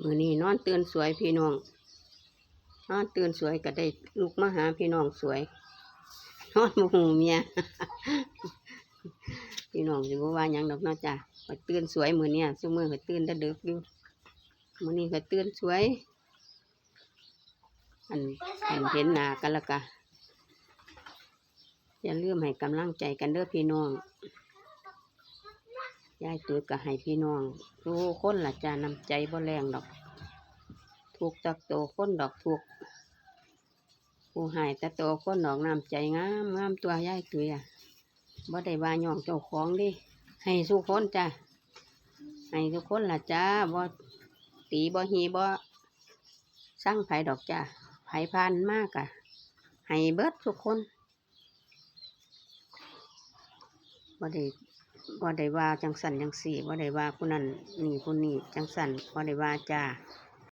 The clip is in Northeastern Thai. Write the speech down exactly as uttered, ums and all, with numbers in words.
มื้อนี้นอนตื่นสวยพี่น้อง นอนตื่นสวยก็ได้ลุกมาหาพี่น้องสวย นอนบ่ฮู้เมีย พี่น้องสิบ่ว่าหยังดอกเนาะจ้า ข้อยตื่นสวยมื้อเนี้ย ซุมื้อข้อยตื่นแต่ดึกอยู่ มื้อนี้ข้อยตื่นสวย อัน อันเห็นหน้ากันแล้วก็ อย่าลืมให้กำลังใจกันเด้อพี่น้อง ยายตุ้ยก็ให้พี่น้องทุกคนล่ะจ้า น้ำใจบ่แรงดอก ทุกข์แต่โตคนดอกทุกข์ ผู้ให้แต่โตคนดอก น้ำใจงามงามตัวยายตุ้ยอะ บ่ได้ว่าย้องเจ้าของเด้ ให้ทุกคนจ้า ให้ทุกคนล่ะจ้า บ่ตีบ่ฮีบ่ซังไผดอกจ้า ไผผ่านมากะ ให้เบิดทุกคน บ่ได้ บ่ได้ว่าจังซั่นจังซี้ บ่ได้ว่าผู้นั้นนี่ผู้นี้จังซั่น บ่ได้ว่าจ้า